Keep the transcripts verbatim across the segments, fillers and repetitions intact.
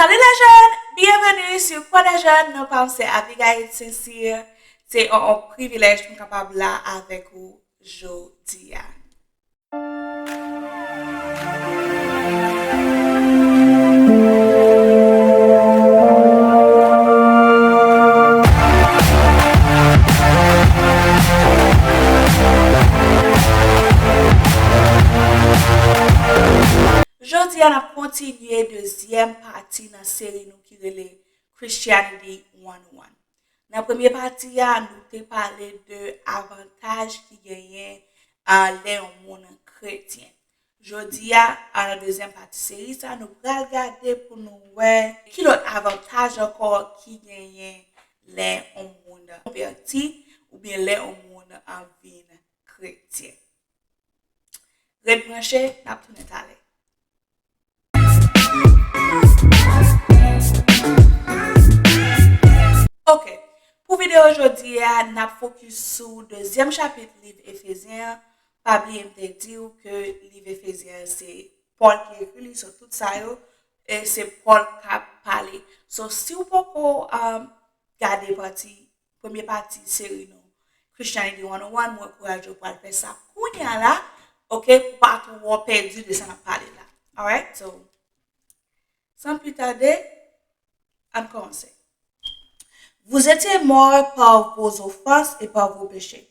Salut les jeunes, bienvenue sur Coin des Jeunes, non pa m se Abigail Saint-Cyr. Se yon, yon privilèj pou m kapab la avèk ou jodi a. Jodi a, n ap kontinye dezyèm pati nan seri nou ki rele Christianity one oh one. Nan premye pati a, nou te pale de avantaj ki genyen, a, lè yon moun kretyen. Jodi a, a, nan dezyèm pati seri sa, nou pral gade pou nou wè ki lòt avantaj ankò ki genyen lè yon moun konvèti oubyen lè yon moun, a, vin kretyen. Ret branche, n ap tounen talè. Ok, pou videyo jodi a, n ap fokis sou dezyèm chapit liv Efezyen an. Pa bliye m te di w ke liv Efezyen an se Pòl ki ekri li, so tout sa yo, e se Pòl k ap pale. So, si w poko, um, gade pati premye pati seri nou, Christianity one oh one, mwen ankouraje w pou al fè sa kounye a la, ok, pou pa twò pèdi de sa n ap pale la. Alright, so, sans plus tarder, ann kòmanse. Vous étiez morts par vos offenses et par vos péchés,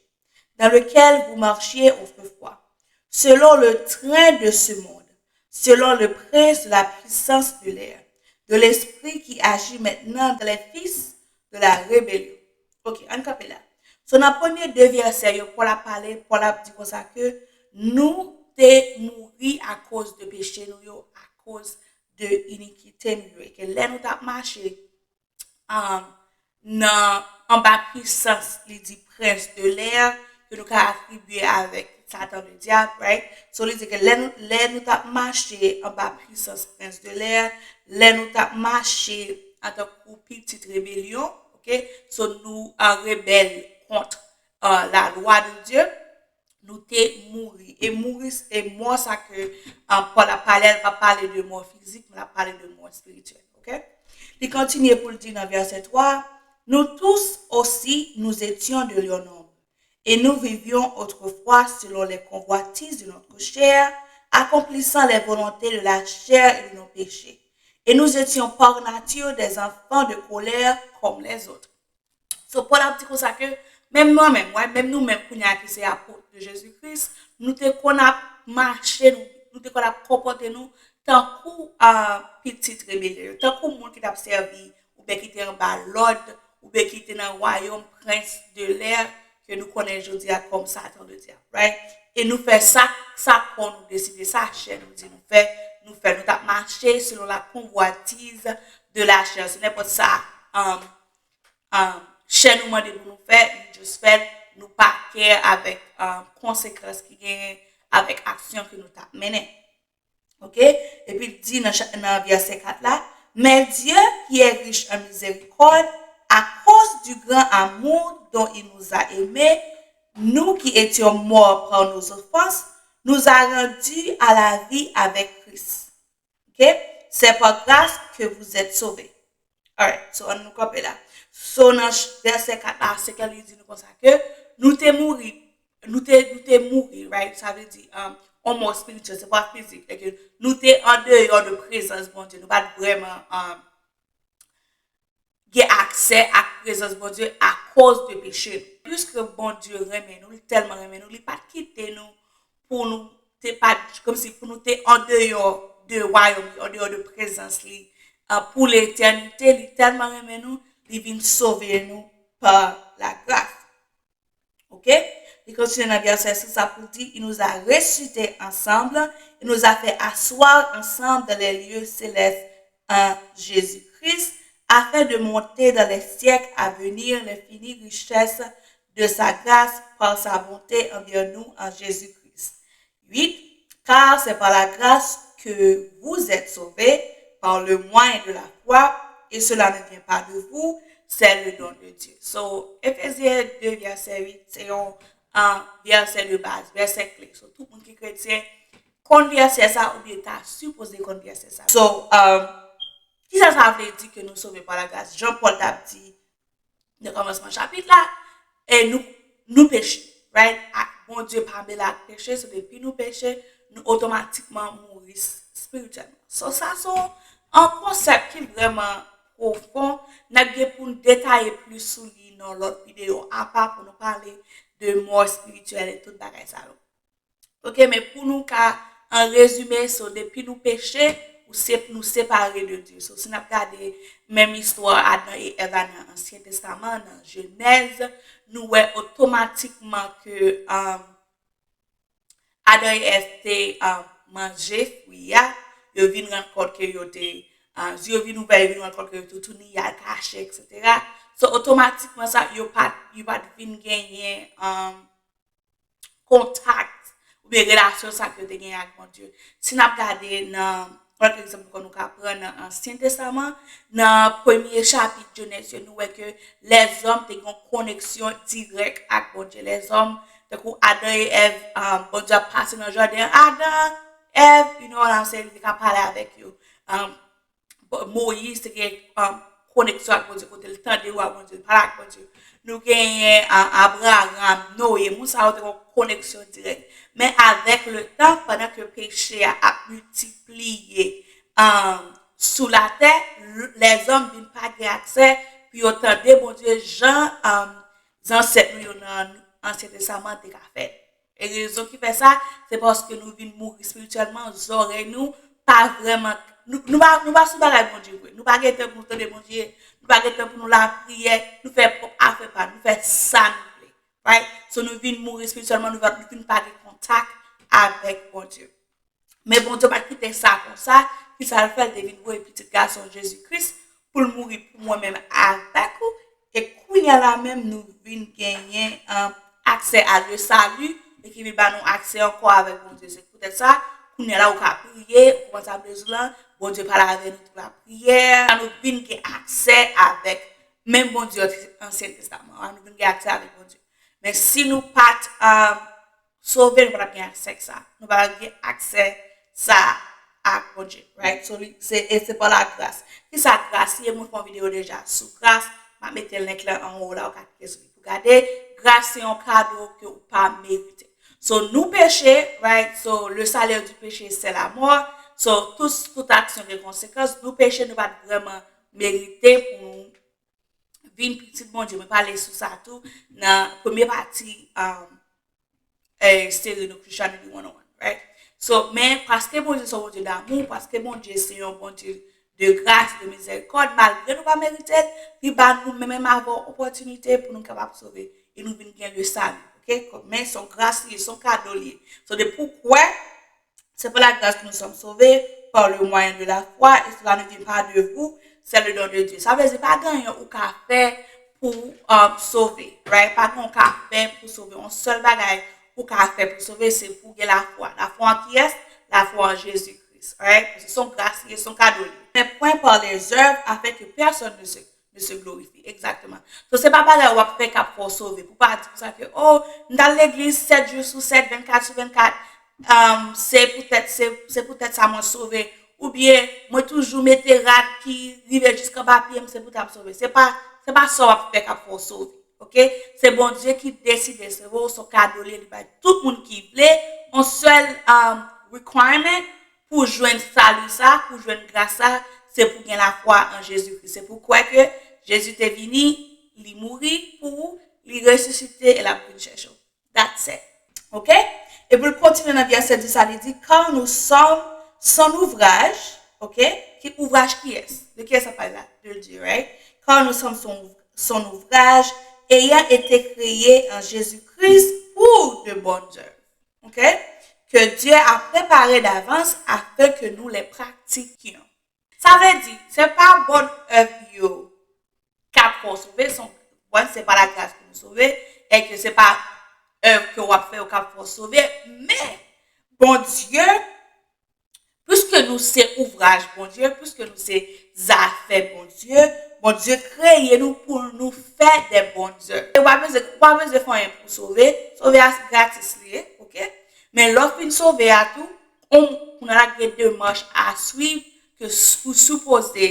dans lesquels vous marchiez autrefois, selon le train de ce monde, selon le prince de la puissance de l'air, de l'esprit qui agit maintenant dans les fils de la rébellion. Ok, ann kanpe la. So, nan premye de vèsè yo, Pòl ap pale, Pòl ap di konsa ke nou te mouri akoz de peche nou yo, akoz de inikite nou yo, e ke lè nou t ap mache, um, nan, anba pwisans, li di, prince de l'air, ke nou ka atribye avèk Satan le diable, right? So, li di ke lè nou, lè nou t ap mache anba pwisans prince de l'air, lè nou t ap mache antankou pitit rebelyon, ok? So, nou, a, rebèl kont, a, la lwa de Dye, nou te mouri. E mouri, e mò sa ke, a, Pòl ap pale, l pa pale de mò fizik, men l ap pale de mò espirityèl, ok? Li kontinye pou l di nan vèsè twa, nous tous aussi, nous étions de leur nombre, et nous vivions autrefois selon les convoitises de notre chair, accomplissant les volontés de la chair et de nos péchés. Et nous étions par nature des enfants de colère comme les autres. So, Pòl ap di konsa ke, menm mwen menm, wè, menm nou menm kounye a ki se apot de Jezi Kris, nou te konn ap mache, nou, nou te konn ap konpòte nou tankou, a, pitit rebelye yo, tankou moun ki t ap sèvi, oubyen ki te anba lòd, oubyen ki te nan wayòm prince de l'air, ke nou konnen jodi a kòm Satan le diable, right? E nou fè sa, sa kò nou deside, sa chè nou di nou fè, nou fè, nou t ap mache selon la convoitise de la chair. Se nenpòt sa, um, um, chè nou mande pou nou fè, nou just fè l, nou pa care avèk, um, konsekans ki genyen avèk aksyon ke nou t ap mennen. Ok? Epi l di nan cha-, nan vèsè kat la, mais Dieu, qui est riche en miséricorde, à cause du grand amour dont il nous a aimés, nous qui étions morts par nos offenses, nous a rendus à la vie avec Christ. Ok? C'est par grâce que vous êtes sauvés. Alright, so ann nou kanpe la. So nan ch-, vèsè kat la, se ke li di nou konsa ke nou te mouri, nou te, nou te mouri, right? Sa vle di, um, yon mò espirityèl, se pa fizik. E ke nou te andeyò de prezans Bondye, nou pa t vrèman, um, gen aksè ak prezans Bondye akoz de peche nou. Piske Bondye renmen nou, li tèlman renmen nou, li pa t kite nou pou nou te pa, kòmsi pou nou te andeyò de wayòm li, andeyò de prezans li, a, pou letènite, li tèlman renmen nou, li vin sove nou pa lagras. Ok? Li kontinye nan vèsè sis la pou l di, il nous a ressuscités ensemble, il nous a fait asseoir ensemble dans les lieux célestes en Jésus-Christ, afin de monter dans les siècles à venir les finies richesses de sa grâce par sa bonté envers nous en Jésus-Christ. Huit, car c'est par la grâce que vous êtes sauvés, par le moyen de la foi, et cela ne vient pas de vous, c'est le don de Dieu. So, Efezyen de vèsè uit, se yon, uh, vèsè de baz, vèsè kle. So, tout moun ki kretyen konn vèsè sa, oubyen ta sipoze konn vèsè sa. So, um, ki Sa vle di ke nou sove pa lagras. Jan Pòl t ap di nan kòmansman chapit la, e nou, nou peche, right? Ak Bondye pa mele ak peche, so depi nou peche, nou otomatikman mouri espirityèlman. So sa se yon konsèp ki vrèman pwofon, n ap gen pou n detaye plis sou li nan lòt videyo apa pou nou pale de mò espirityèl e tout bagay sa yo. Ok, men pou nou ka, an rezime, so depi nou peche, ou se, nou separe de Dye. So si n ap gade menm istwa Adan e Èv la nan Ansyen Testaman, nan Jenèz, nou wè otomatikman ke um, Adan e Èv te um, manje fwi a, yo vin rann kont ke yo te, uh, zye yo vin ouvè, yo vin rann kont ke yo te toutouni, y al kache, etsetera. So otomatikman sa, yo pa, yo pa t vin genyen um, kontak oubyen relasyon sa ke yo te genyen ak Bondye. Si n ap gade nan, yon lòt egzanp ankò nou ka pran nan Ansyen Testaman, nan premye chapit Jenèz yo, nou wè ke lèzòm te gen yon koneksyon dirèk ak Bondye. Lèzòm, tankou Adan e Èv, um, Bondye ap pase nan jaden, Adan, Èv, you know what I'm saying, li te ka pale avèk yo. Um, Moyiz te gen um, koneksyon ak Bondye, kote l tande vwa Bondye, l pale ak Bondye. Nou genyen uh, Abraram, Noye, moun sa yo te gen koneksyon dirèk. Men avèk le tan, pandan ke peche a ap miltipliye um, sou latè, lèzòm vin pa gen aksè pou yo tande Bondye jan um, zansèt nou yo nan Ansyen Testaman te ka fè. E rezon ki fè sa, se paske nou vin mouri espirityèlman, zòrèy nou pa vrèman, nou, nou pa, nou pa sou bagay Bondye vre. Nou pa gen tan pou nou tande Bondye, nou pa gen tan pou nou lapriyè, nou fè pwòp afè pa nou, nou fè sa nou vle. Right? So nou vin mouri espirityèlman, nou, nou vin pa gen kontak avèk Bondye. Men Bondye pa t kite sa konsa, ki sa l fè, l te vin voye pitit gason Jezi Kris pou l mouri pou mwen menm avèk ou, e kounye a la menm nou vin genyen um, aksè a le salut, e ki vin ba nou aksè ankò avèk Bondye. Se poutèt sa, kounye a la ou ka priye, ou kòmanse ap rezoud lan, Bondye pale avè nou tou lapriyè, nou vin gen aksè avèk menm Bondye Ansyen Testaman, nou vin gen aksè avèk Bondye. Men si nou pa t um, sove, nou pa t ap gen aksè ak sa. Nou pa t ap gen aksè sa ak Bondye, right? So, li, se, e se pa lagras. Kisa gras ye? Mwen fè yon videyo deja sou gras. M ap mete link lan anwo la, ou ka klike sou li pou gade. Gras se yon kado ke ou pa merite. So, nou peche, right? So, le salaire du péché, c'est la mort. So, tout, tout aksyon gen konsekans. Nou peche, nou pa t vrèman merite pou nou vin pitit Bondye. Mwen pale sou sa tou nan premye pati um, eh, seri nou Christianity one oh one, right? So, men paske Bondye se yon Bondye damou, paske Bondye se yon Bondye de gras, de mizèrikòd, malgre nou pa merite l, li ba nou menm menm avè w opòtinite pou nou kapab sove e nou vin gen le salut, ok? Men se yon gras li ye, se yon kado li ye. So, depi w kwè, c'est par la grâce que nous sommes sauvés, par le moyen de la foi, et cela ne vient pas de vous, c'est le don de Dieu. Sa vle di pa gen anyen ou ka fè pou um, sove, right? Pa gen ou ka fè pou sove. Yon sèl bagay ou ka fè pou sove, se pou gen lafwa. Lafwa an kiyès? Lafwa an Jezi Kris, right? Se yon gras li ye, se yon kado li ye. Mais point par les œuvres, afin que personne ne se, ne se glorifie. Exactement. So, se pa bagay w ap fè k ap fè w sove. Pou pa di konsa ke, oh, m t al legliz sèt jou sou sèt, vennkat sou vennkat, um, se poutèt, se, se poutèt sa mwen sove. Oubyen, mwen toujou mete rad ki rive jiskanba pye m, se poutèt m sove. Se pa, se pa sa w ap fè k ap fè w sove. Ok? Se Bondye ki deside sove w, se yon kado li ye, li bay tout moun ki vle. Yon sèl um, requirement pou jwenn sali sa, pou jwenn gras sa, se pou gen lafwa an Jezi Kris. Se pou kwè ke Jezi te vini, li mouri pou ou, li resisite e l ap vin chèche w. That's it. Ok? E pou l kontinye nan vèsè dis la, li di, car nous sommes son ouvrage, ok? Ki ouvraj kiyès? De kiyès sa pale la? De Dieu, right? Car nous sommes son, son ouvrage, ayant été créés en Jésus-Christ pour de bonnes œuvres, ok? Que Dieu a préparées d'avance afin que nous les pratiquions. Sa vle di, se pa bon èv yo k ap fè w sove, se yon, bon, se pa lagras pou nou sove, e ke se pa èv ke w ap fè yo k ap fè w sove, men Bondye, piske nou se ouvraj Bondye, piske nou se zafè Bondye, Bondye kreye nou pou nou fè de bonnes œuvres. E w pa bezwen, w pa bezwen fè anyen pou w sove, sove a gratis li ye, ok? Men lè w fin sove a tou, on, kounye a la gen demach a swiv ke s- ou sipoze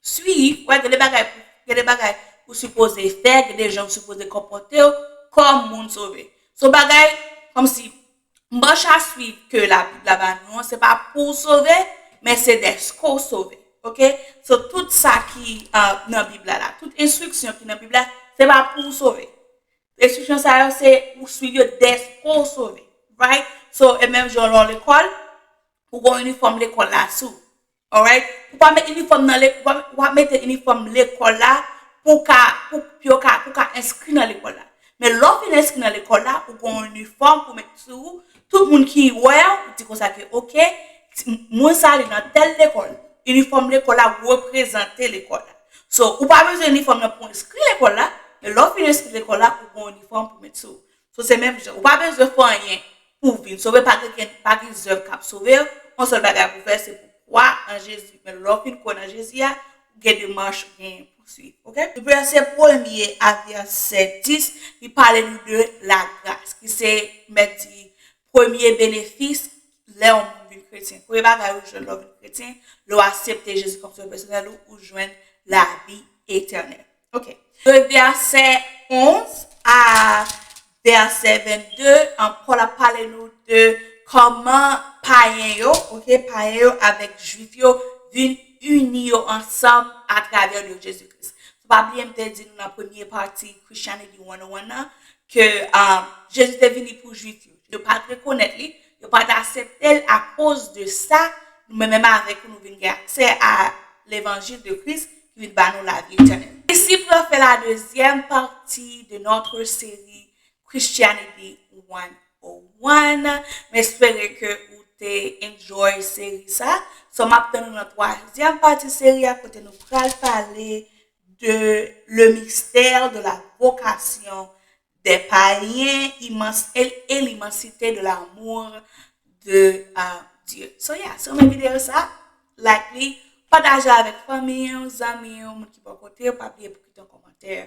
swiv, wè, gen de bagay pou, gen de bagay ou sipoze fè, gen de jan ou sipoze konpòte w kòm moun sove. Se yon bagay kòmsi m pa ka swiv ke Labib la ba nou an, se pa pou w sove, men se dèske w sove. Oke? So, tout sa ki uh, nan Bib la, la, tout enstriksyon ki nan Bib la, se pa pou w sove. Enstriksyon sa yo, se ou swiv yo dèske w sove. Right? So, e menm jan lè w lekòl, ou gen yon inifòm lekòl la sou. Alright? Ou pa met inifòm nan lekòl, ou pa mete inifòm lekòl la pou ka, pou, pou yo ka, pou ka enskri nan lekòl la. Men lè w fin enskri nan lekòl la, ou gen yon inifòm pou met sou ou. Tout moun ki wè w, ou di konsa ke, oke, moun sa li nan tèl lekòl. Inifòm lekòl la reprezante lekòl la. So, ou pa bezwen inifòm nan pou enskri lekòl la, men lè w fin enskri lekòl la, ou gen yon inifòm pou met sou ou. So, se menm jan. Ou pa bezwen fè anyen pou w vin sove, pa gen, pa gen zèv k ap sove w. Yon sèl bagay pou w fè, se pou w kwè an Jezi. Men lè w fin kwè nan Jezi a, ou gen demach ou genyen pou w swiv. Oke? Vèsè premye a vèsè dis, li pale nou de lagras, ki se, mèt di, premye benefis lè yon moun vin kretyen. Premye bagay ou jwenn lè w vin kretyen, lè w aksepte Jezi kòm sovè pèsonèl ou, ou jwenn lavi etènèl. Oke. De vèsè onz a vèsè vennde, an, Pòl ap pale nou de kòman payen yo, oke, payen yo avèk jwif yo vin ini yo ansanm atravè de Jezi Kris. Fò pa bliye m te di nou nan premye pati Christianity one oh one nan ke um, Jezi te vini pou jwif yo. Yo pa t rekonèt li, yo pa t aksepte l. Akoz de sa, nou menm, menm avèk ou, nou vin gen aksè a levanjil de Kris ki vin ba nou lavi etènèl. Isi pou nou fè la dezyèm pati de notre série Christianity one oh one. M espere ke ou te enjoy seri sa. So, m ap tann nou nan twazyèm pati seri a kote nou pral pale de le mystère de la vocation des païens et, et l'immensité de l'amour de uh, Dieu. So yeah, si w renmen videyo sa, like li, pataje avèk fanmi w, zanmi w, moun ki bò kote w, pa bliye pou kite yon kòmantè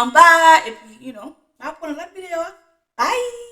anba, epi, you know, m ap wè w nan lòt videyo a. Bye!